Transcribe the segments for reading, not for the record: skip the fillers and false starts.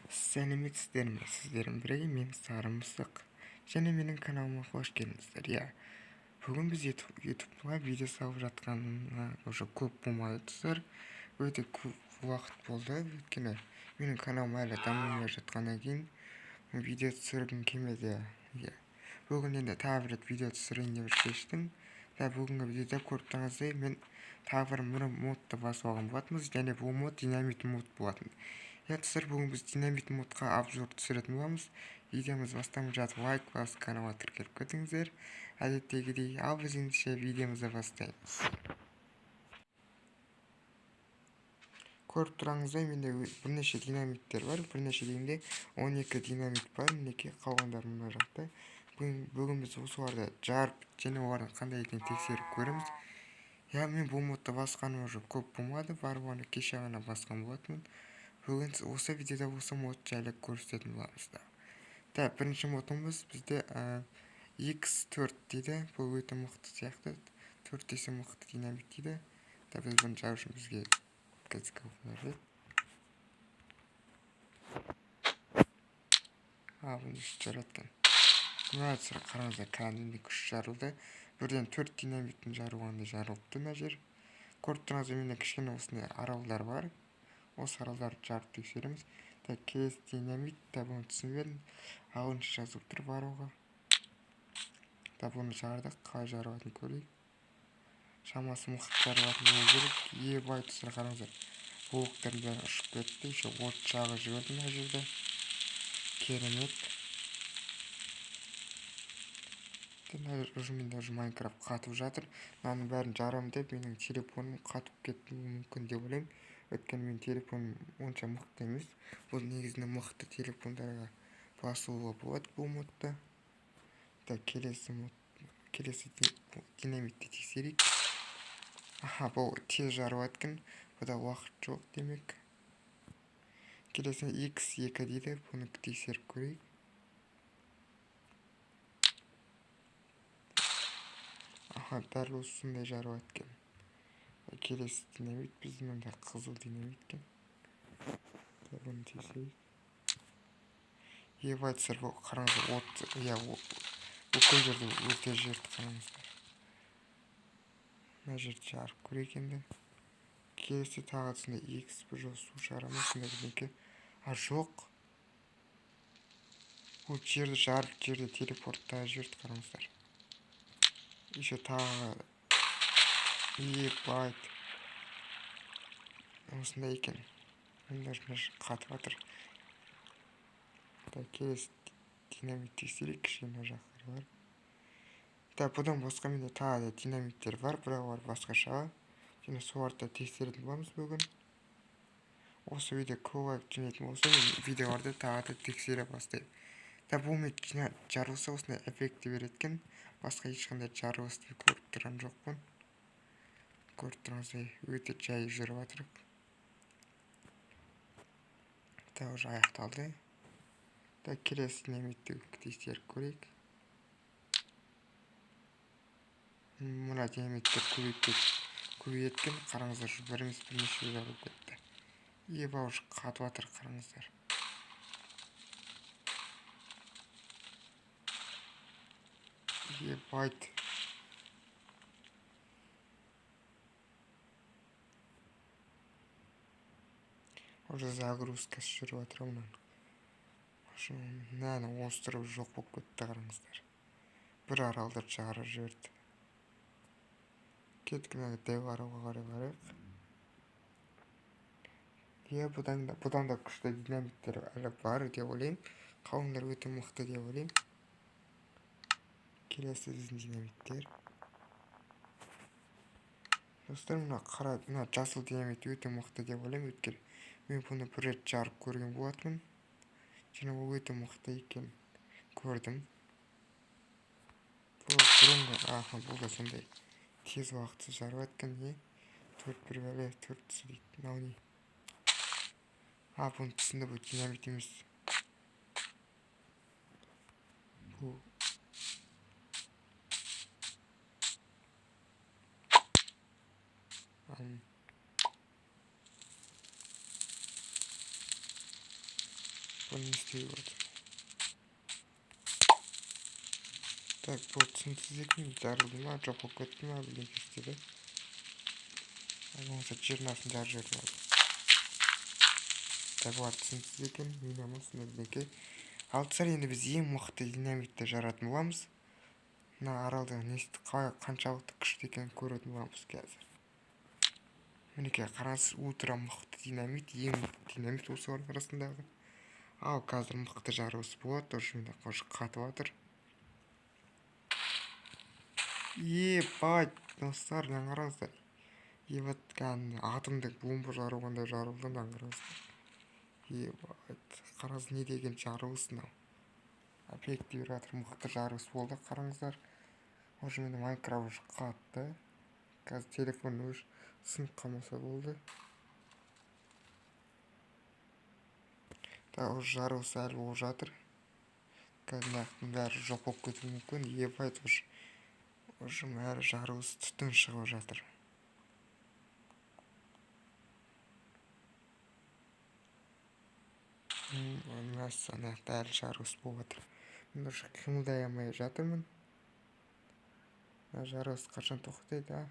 Сәлеметсіздер ме? Сіздермен бірге мен Сары Мысық және менің каналыма қош келдіңіздер. Иә, бүгін біз YouTube'ға видео салып жатқанына уже көп болмады, достар. Өте көп уақыт болды, өйткені менің каналым әлі дамымай жатқаннан кейін видео түсіргім келмеді. Иә, бүгін енді тағы бір рет видео түсірейін деп шештім. Да, бүгінгі видеода көріп тұрғаныңыздай, мен тағы бір модты басып алған болатынбыз, және бұл мод динамит мод болатын. Иә, достар, бүгін біз динамит модқа обзор түсіретін боламыз. Видеомыз бастамай жатып лайк басып каналға тіркеліп кетіңіздер. Әдеттегідей, ал біз ендеше видеомызды бастаймыз. Көріп тұрғаныңыздай, менде бірнеше динамиттер бар. Бірнеше дегенде 12 динамит бар. Мінекей, қалғандары мына жақта. Бүгін біз осыларды жарып және олардың қандай екенін тексеріп көреміз. Иә, мен бұл модты басқаным уже көп болмады, барып оны кеше ғана басқан болатынмын. Бүгін осы видеода осы мод жайлы көрсететін боламыз да. Так, бірінші модымыз бізде X4 дейді. Бұл өте мықты сияқты. 4 десе мықты динамит дейді. Да, біз бұны жару үшін бізге қазір. А, бұны жарады екен. Мына достар, қараңыздар, кәдімгідей күш жарылды. Бірден 4 динамиттің жарылғандай жарылыпты мына жер. Көріп тұрғаныңыздай, менде кішкене осындай аралдар бар. Осы аралдарды жарып тексереміз. Так, келесі динамит, да, бұны түсінбедім. Ағылшынша жазылып тұр барлығы. Да, бұны жардық, қалай жарылатынын көрейік. Шамасы мықты жарылатын болу керек. Ебай, достар, қараңыздар. Блоктардың бәрі ұшып кетті. Еще от жағы жіберді мына жерде. Керемет. Уже менде уже Майнкрафт қатып жатыр. Мынаның бәрін жарамын деп менің телефоным қатып кетуі мүмкін деп ойлаймын. Өйткені менің телефоным онша мықты емес. Бұл негізінде мықты телефондарға басуға болады бұл модты. Так, келесі мод, келесі динамитті тексерейік. Аха, бұл тез жарылады екен. Бұда уақыт жоқ демек. Келесі X2 дейді. Бұны тексеріп көрейік. Аха, дәл осындай жарылады екен. Келесі динамит біздің мында қызыл динамит екен. Бұны тексерейік. Ебать, достар, бұл қараңыздар, от, иә, бүкіл жерді өртеп жіберді, қараңыздар. Мына жерді жарып көрейік енді. Келесі тағы сондай X бір жол су шығара ма, сондай бірдеңке. А, жоқ. Бұл жерді жарып, жерді телепорттап жіберді, қараңыздар. Еще тағы. Ебать. Осындай екен. Мында қатып жатыр. Так, келесі динамит тексерейік, кішкене мына жаққа қарай барып. Так, бұдан басқа менде тағы да динамиттер бар, бірақ олар басқаша. Және соларды да тексеретін боламыз бүгін. Осы видео көп лайк жинайтын болса, мен видеоларды тағы да тексере бастаймын. Так, бұл мен жарылса осындай эффекті береді екен. Басқа ешқандай жарылысты көріп тұрған жоқпын. Көріп тұрғаныңыздай, өте жай жүріп жатыр. Так, уже аяқталды. Так, келесі динамитті тексеріп көрейік. Мына динамиттер көбейіп кеткен. Қараңыздар, бір емес бірнеше жарылып кетті. Еба, уже қатып жатыр, қараңыздар. Ебать. Уже загрузка жүріп жатыр мынаның. Мынаны остров жоқ болып кетті, қараңыздар. Бір аралды жарып жіберді. Кеттік, мына дәу аралға қарай барайық. Иә, бұдан да күшті динамиттер әлі бар деп ойлаймын. Қалыңдар өте мықты деп ойлаймын. Келесі біздің динамиттер. Достар, мына қара, мына жасыл динамит өте мықты деп ойлаймын. Өйткені мен бұны бір рет жарып көрген болатынмын. Және ол өте мықты екен көрдім. Бұл бұрынғы, аха, бұл да сондай тез уақытсыз жарылады екен, не? Төрт бір бәле, төрт түсі дейді. Мынау не? А, бұны түсінді, бұл динамит емес. Бұл Бұны не істеуге болады? Так, бұл түсініксіз екен, жарылды ма, жоқ болып кетті ма, бірдеңке істеді. Болмаса жердің астын жарып жіберді ма? Так, бұлар түсініксіз екен, мина ма, сондай бірдеңке. Ал достар, енді біз ең мықты динамитті жаратын боламыз. Мына аралдың несі қалай, қаншалықты күшті екенін көретін боламыз қазір. Мінекей, қараңыз, ультра мықты динамит, ең мықты динамит осылардың арасындағы. Ал қазір мықты жарылыс болады, уже міне уже қатып жатыр. Ебать, достар, мынаны қараңыздар. Ебать, кәдімгі атомдық бомба жарылғандай жарылды, мынаны қараңыздар. Ебать, қараңыз, не деген жарылыс мынау. Опять беріп жатыр, мықты жарылыс болды, қараңыздар. Уже менде Майнкрафт уже қатты. Қазір телефон уже сынып қалмаса болды. Так, уже жарылыс әлі болып жатыр. Қазір мынаяқтың бәрі жоқ болып кетуі мүмкін. Ебать, уже бәрі жарылыс, түтін шығып жатыр. Мәссаған, ана жақта әлі жарылыс болып жатыр. Мен уже қимылдай алмай жатырмын. Мына жарылыс қашан тоқтайды, а?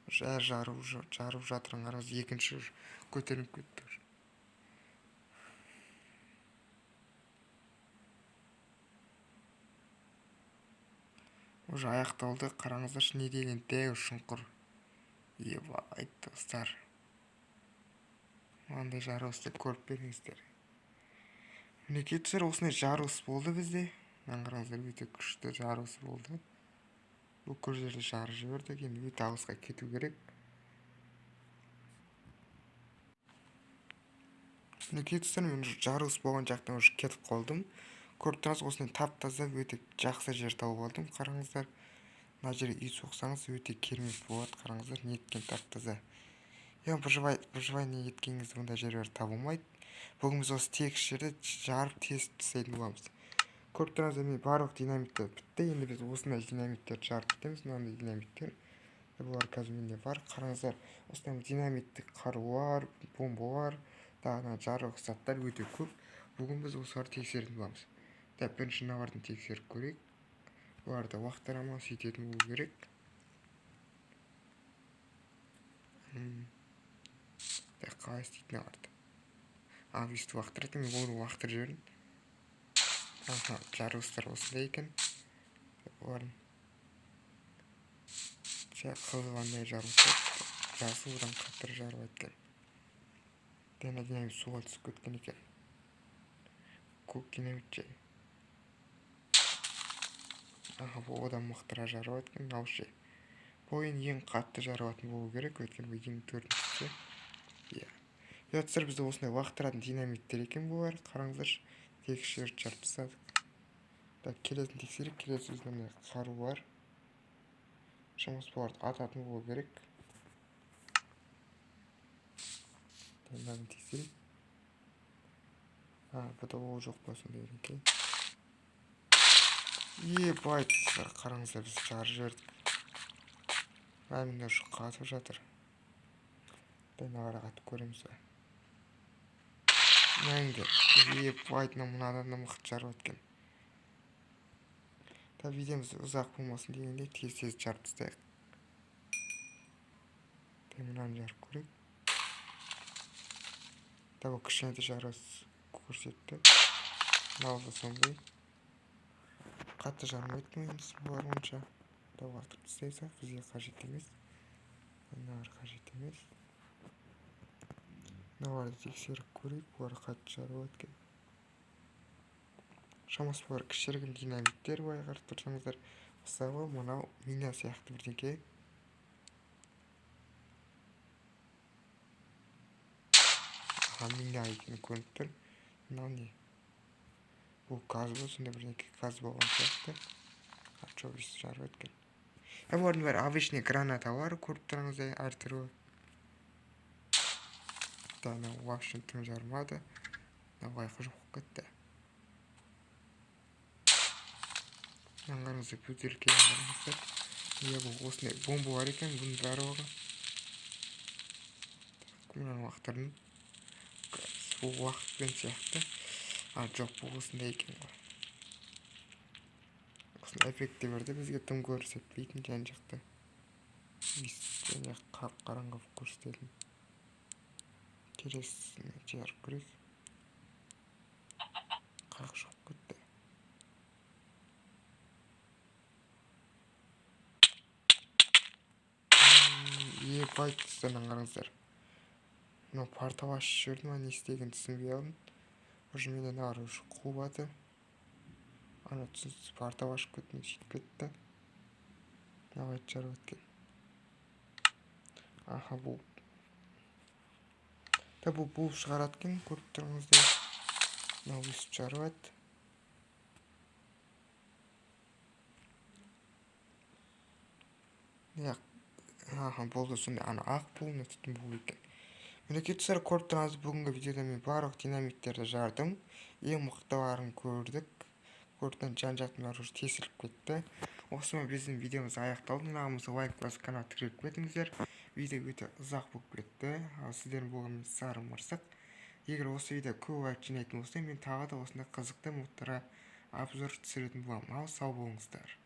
Уже әлі жарып жатыр, қараңыз, екінші уже көтеріліп кетті уже. Уже аяқталды, қараңыздаршы, не деген дәу шұңқыр. Ебать, достар. Мынандай жарылысты көріп беріңіздер. Мінекей, достар, осындай жарылыс болды бізде. Мынаны қараңыздар, өте күшті жарылыс болды. Бүкіл жерді жарып жібердік, енді өте алысқа кету керек. Мінекей, достар, мен уже жарылыс болған жақтан уже кетіп қалдым. Көріп тұрсыз, осындай тап-таза өте жақсы жер тауып алдым. Қараңыздар, мына жерге үй соқсаңыз өте керемет болады. Қараңыздар, неткен тап-таза. Иә, выживание еткен кезде бұндай жерлер табылмайды. Бүгін біз осы тегіс жерді жарып тесіп тастайтын боламыз. Көріп тұрсыздар, мен барлық динамиттер бітті. Енді біз осындай динамиттерді жарып бітеміз. Мынандай динамиттер. Бұлар қазір менде бар. Қараңыздар, осындай динамиттік қарулар, бомбалар, тағы да жарылғыш заттар өте көп. Бүгін біз осыларды тексеретін боламыз. Так, бірінші мыналарды тексеріп көрейік. Бұларды лақтыра ма, сөйтетін болу керек. Так, қалай істейтін оларды? А, өйстіп лақтырады, мен оны лақтырып жібердім. Аха, жарылыстар осындай екен. Бұлардың қызыл андай жарылыс, жасыл одан қаттырақ жарылады екен. Дәл динамит суға түсіп кеткен екен. Көк динамит ше. Аха, бұл одан мықтырақ жарылады екен, мынау ше. Бұл енді ең қатты жарылатын болу керек, өйткені бұл ең төртіншісі. Иә. Иә, достар, бізде осындай лақтыратын динамиттер екен бұлар. Қараңыздаршы, тегіс жерді жарып тастадық. Так, келесін тексерейік. Келесі бізде мындай қару бар. Шамасы бұларды ататын болу керек. Мынаны тексерейік. А, бұда ол жоқ па сондай екен. Ебать, достар, қараңыздар, біз жарып жібердік. Мә, менде уже қатып жатыр. Мыналарға атып көреміз ба? Мәңгі. Ебать, мынадан да мықты жарып өткен. Так, видеомыз ұзақ болмасын дегенде тез-тез жарып тастайық. Так, мынаны жарып көрейік. Так, бұл кішкентай жарылыс көрсетті. Мынау да сондай. Қатты жармайды енді бұлар онша. Так, лақтырып тастайсақ, бізге қажет емес. Мыналар қажет емес. Мыналарды тексеріп көрейік, бұлар қатты жарылады екен. Шамасы бұлар кішігірім динамиттер, былай қарап тұрсаңыздар. Мысалы, мынау мина сияқты бірдеңке. Аха, мина екені көрініп тұр. Мынау не? Бұл газ ба, сондай бірдеңке газ болған сияқты. А, жоқ, өйстіп жарып өткен. Бұлардың бәрі обычный гранаталар, көріп тұрғаныңыздай әртүрлі. Да, мынау вообще тым жармады. Мынау байқы жоқ болып кетті. Мынаны қараңыздар, бөтелкені қараңыздар. Иә, бұл осындай бомба бар екен, бұның барлығы. Мынаны лақтырдым. Бұл уақытпен сияқты. А, жоқ, бұл осындай екен ғой. Осындай эффекті берді бізге, тым көрсетпейтін жан жақты. Және қап-қараңғы қылып көрсететін. Келесісін жарып көрейік. Қақ шығып кетті. Ебать, достар, қараңыздар. Мынау портал ашып жіберді ма, не істегенін түсінбей қалдым. Уже менен ары уже қуып жатыр. Ана түсініксіз портал ашып кетті, сөйтіп кетті. Мынау жарып өткен. Аха, бұл. Та бұл шығарады екен, көріп тұрғаныңыздай. Мынау өсіп жарып жатыр. Иә, аха, болды, сондай ана ақ бұл, мына түтін бұл екен. Мінекей достар, көріп тұрғаныңыз, бүгінгі видеода мен барлық динамиттерді жардым. Ең мықтыларын көрдік. Көрден жан-жақтан уже тесіліп кетті. Осымен біздің видеомыз аяқталды. Мынағымызға лайк басып каналға тіркеліп кетіңіздер. Видео өте ұзақ болып кетті. Ал сіздермен болған мен Сары Мысық. Егер осы видео көп лайк жинайтын болса, мен тағы да осындай қызықты модтарға обзор түсіретін боламын. Ал сау болыңыздар.